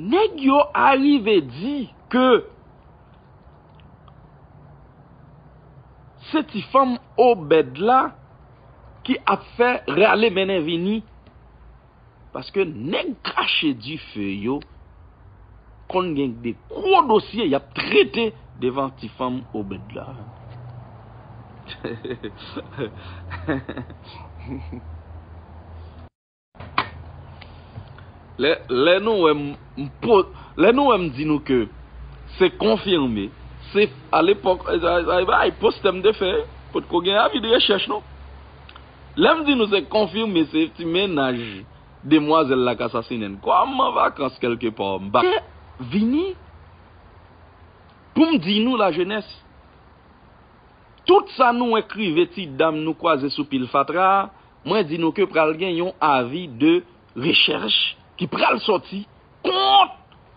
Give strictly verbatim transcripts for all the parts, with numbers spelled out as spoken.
Nèg yo arive di ke se ti fanm Obèd la ki ap fè rale mennen vini. Paske nèg krache dife yo konn gen de gwo dosye y ap trete devan ti fanm Obèd la. Lè, lè nou wè m, m po-, lè nou wè m di nou ke se konfime, se alepòk, ay, ay, ay, postè m te fè, potko gen avi de rechèch non. Lè m di nou se konfime, se ti mennaj demwazèl la k asasinen n. Kòm m an vakans kèlkepa, m pa vini pou m di nou lajenès. Tout sa nou wè k rive ti dam nou kwaze sou pil fatra a, mwen di nou ke pral gen yon avi de rechèch ki pral sòti kont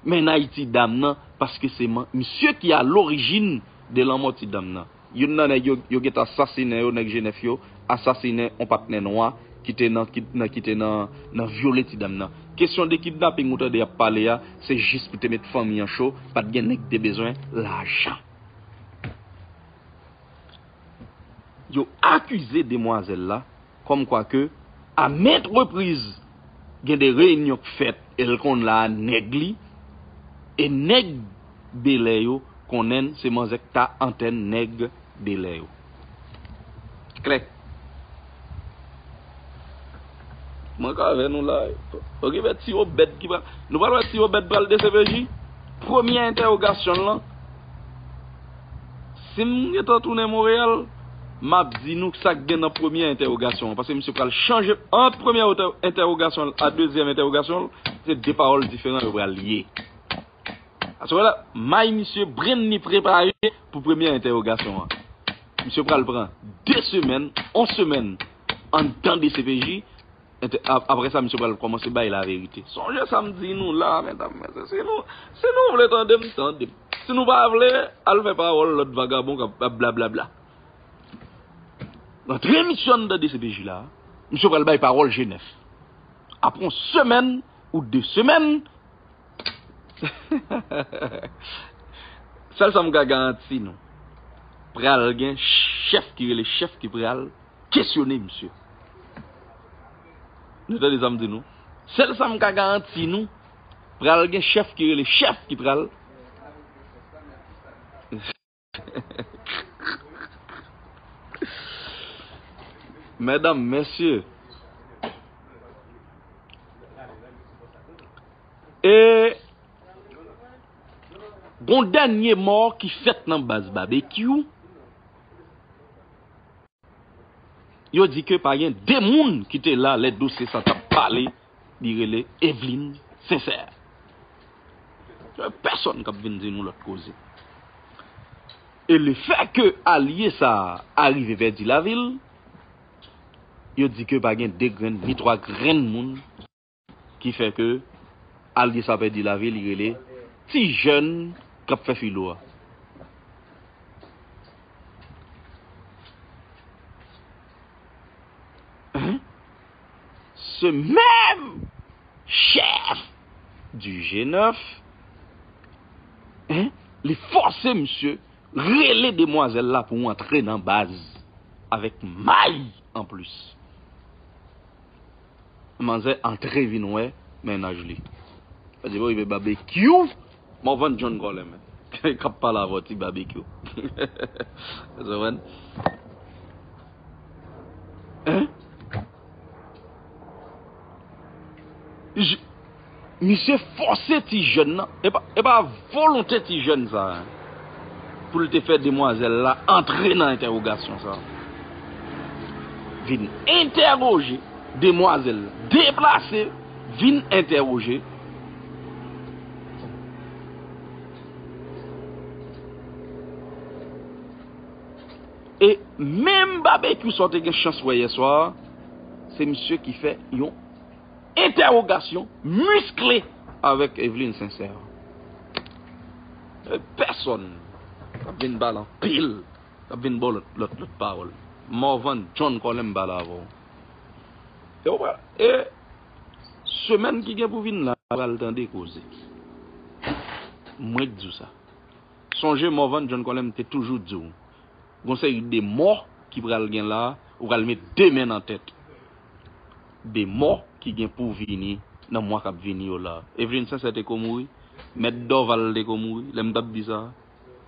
mennaj ti dam nan, paske se man-, misye ki a lorijin de lanmò ti dam nan. Youn nan nèg yo, yo gentan asasinen yo, nèg Jenèf yo, asasinen yon patnè nwa ki te nan, ki, nan, ki te nan, nan vyole ti dam nan. Kesyon de kidnaping ou tande y ap pale a, se jis pou te met fanmi an cho, pa t gen nèg ki te bezwen lajan. Yo akize demwazèl la kòmkwa ke a ment repriz gen de reyinyon k fèt e l konn la a nèg li, e nèg Belè yo konnen l se manzè k ta antèn nèg Belè yo. Klè. Mwen ka avè nou la. Okipe ti Obèd ki pral. Nou pral wè ti Obèd pral D C P J. Premye entèwogasyon l lan. Si m gentan tounen Montréal, m ap di nou sa k gen nan premye entèwogasyon an. Paske misye pral chanje ant premye entè-, entèwogasyon l a dezyèm entèwogasyon l. Se de pawòl diferan yo pral ye. Aswè la, may misye brenn li prepare pou premye entèwogasyon an. Misye pral pran de semèn, yon semèn anndan D C P J, ente-, ap-, apre sa, misye pral kòmanse bay laverite. Sonje sa m di nou la, medam, mesye, si nou, si nou vle tande m, tande m. Si nou pa vle, al fè pawòl lòt vagabon k ap, ap blablabla. Antre misye anndan D C P J la, misye pral bay pawòl Jenèf. Apre yon semèn ou de semèn, sèl sa m ka garanti nou, pral gen chèf ki rele chèf ki pral kesyone misye. Nou tande sa m di nou? Sèl sa m ka garanti nou, pral gen chèf ki rele chèf ki pral Medam, mesye. E gon dènye mò ki fèt nan baz Babekyou. Yo di ke pa gen de moun ki te la lè dosye sa t ap pale, li rele Eveline Sincère. Pèsonn k ap vin di nou lòt koze. E lefètke alye sa a rive pèdi lavi l, yo di ke pa gen de grenn ni twa grenn moun ki fè ke alye sa pèdi lavi, li rele ti jèn k ap fè filo a. Hein? Ce même chef du G neuf, hein, li fòse misye rele demwazèl la pou antre nan baz avèk may anplis. Manzè antre vin wè mennaj li. Sa di bon, rive Babekyou, Morvan John Colem k ap pale avè w, ti Babekyou. Ou konprann? Hein? J-, misye fòse ti jèn nan. E pa, e pa volonte ti jèn sa a, pou l te fè demwazèl la antre nan entèwogasyon sa a. Vin entèwoje demwazèl la. Deplase, vin entèwoje. E menm Babekyou sa w te gen chans wè yè swa a, se misye ki fè yon entèwogasyon miskle avèk Eveline Sincère. E pèsonn k ap vin ba l anpil, k ap vin ba w lòt, lòt, lòt pawòl. Morvan John Colem m pale avè w. E w pral, e semèn ki gen pou vin la, pral tande koze. Mwen k di w sa. Sonje Morvan John Colem te toujou di w, gon seri de mò ki pral gen la, ou pral met de men nan tèt. De mò ki gen pou vini nan mwa k ap vini yo la. Evelyn Sincère te ko mouri, Mèt Dorval te ko mouri, lè m t ap di sa.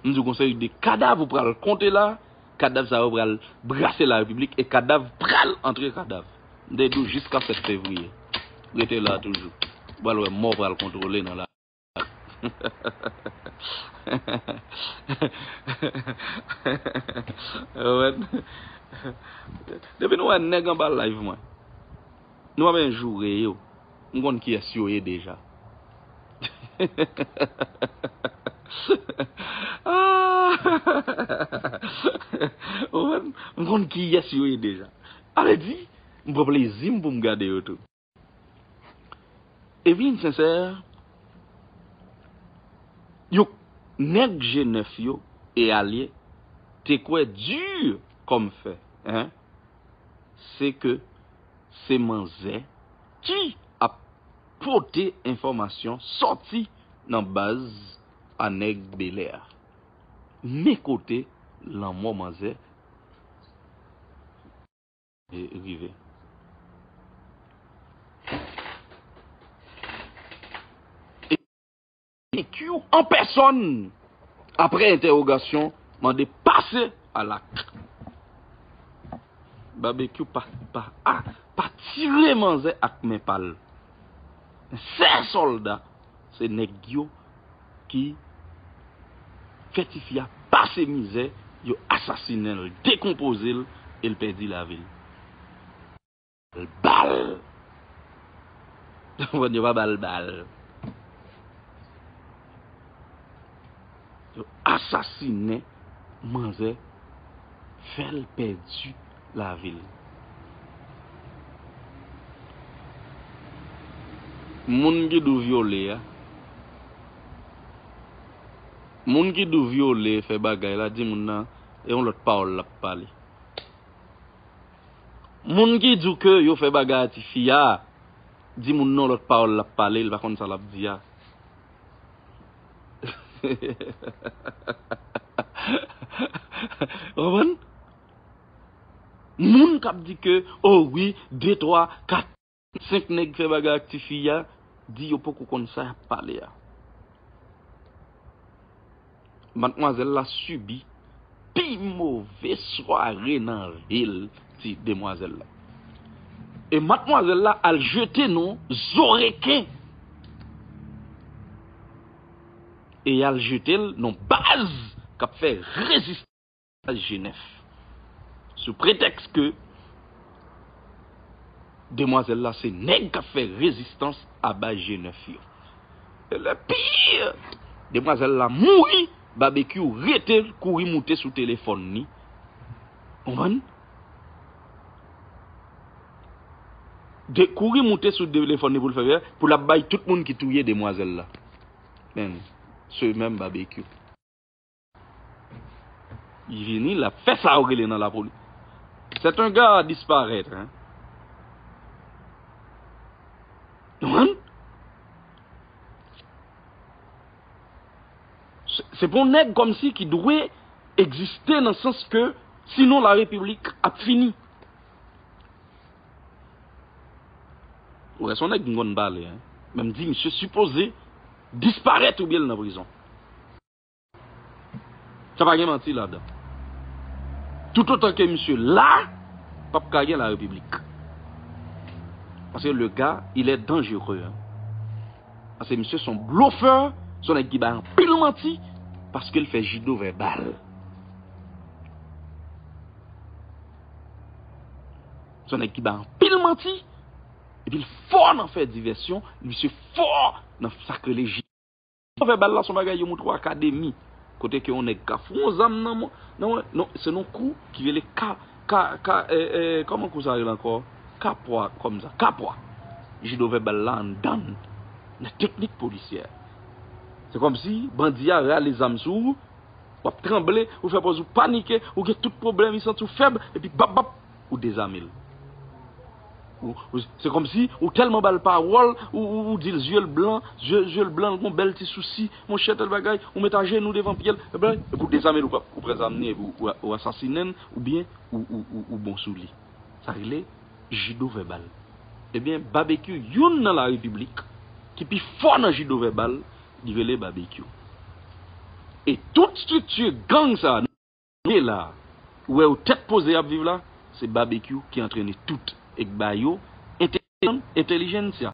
M di w gon seri de kadav ou pral konte la, kadav sa yo pral brase larepiblik e kadav pral antre kadav. M te di w jiska sèt fevriye. Rete la toujou. Ou pral wè mò pral kontwole nan la. Depi nou wè nèg anba live mwen, nou pa bezwen joure yo. M konn kiyès yo ye deja. Ah! Ou konprann? M konn kiyès yo ye deja. Sa vle di, m pran plezi m pou m gade yo tou. Evelyn Sincère, yo, nèg G nèf yo e alye te kwè di kòm fè, en, se ke se manzè ki ap pote enfòmasyon sòti nan baz a nèg Bèlè a. Men kote lanmò manzè e rive. E Barbecue an pèsòn, apre entèwogasyon, mande pase a lak. Barbecue pa, pa, a, pa tire manzè ak men pa l. Sè sòlda, se nèg yo ki fè tifi a pase mizè, yo asasinen l, dekonpoze l, e l pèdi lavi l. Bal. Yo pa ba l bal. Yo asasinen manzè, fè l pèdi lavi l. Moun ki di w vyole a, moun ki di w vyole, fè bagay la, di moun nan, e yon lòt pawòl l ap pale. Moun ki di w ke yo fè bagay a tifi a, di moun nan lòt pawòl l ap pale, l pa konn sa l ap di a. Ou konprann? Moun k ap di ke, o wi, de, twa, kat, senk nèg fè bagay ak tifi a, di yo poko konn sa y ap pale a. Madmwazèl la sibi pi move sware nan vi l, ti demwazèl la. E madmwazèl la al jete non zo reken. E y al jete l non baz k ap fè rezistans. Jenèf. Sou pretèks ke demwazèl la se nèg k ap fè rezistans a baz Jenèf yo. E le pire, demwazèl la mouri, Babekyou rete kouri moute sou telefòn li. Konprann? De, kouri moute sou telefòn li pou l fè, pou l ap bay tout moun ki touye demwazèl la. Men, se menm Babekyou. Li vini, l ap fè sa yo rele nan lapoli. C'est un gars à disparaître, hein. Ou konprann? Se, se pa yon nèg kòmsi ki dwe egziste nan sans ke sinon larepiblik ap fini. Ou wè, se yon nèg m konn pale, hein. Men m di, misye sipoze disparèt oubyen l nan prizon. Sa pa gen manti ladan. Toutotan ke misye la, p ap ka gen larepiblik. Paske le gars, il est dangereux, hein. Paske misye se yon blofè, se yon nèg ki bay anpil manti, paske l fè jido vèbal. Se yon nèg ki bay anpil manti, epi l fò nan fè divèsyon, misye fò nan sa k rele jido vèbal la, se yon bagay yo montre w akademi. Kote ke yon nèg ka fout yon zam nan, nan, nan, se yon kou ki rele ka, ka, ka, e, e, kòman kou sa rele ankò? Kapwa, kòmsa, kapwa. Jido vèbal la anndan, nan teknik polisyè. Se kòmsi bandi a rale zam sou ou, w ap tranble, ou fè pòz ou panike, ou gen tout pwoblèm, li santi w fèb, epi bap, bap, ou dezame l. Ou- ou- Se kòmsi ou tèlman ba l pawòl, ou, ou, ou di l zye l blan, zye, zye l blan, l gon bèl ti sousi, monchè, tèl bagay, ou met ajenou devan pye l, epi ou dezame l, ou pa- ou pran zam li, epi ou, ou, ou asasinen l, oubyen ou, ou, ou, ou bon sou li. Sa rele jido vèbal. Ebyen, Babekyou, youn nan la repiblik ki pi fò nan jido vèbal, li rele Babekyou. E tout estrikti gang sa a, nou ye la, ou wè yo tèt poze ap viv la, se Babekyou ki antrene tout, e k ba yo entèlijensya.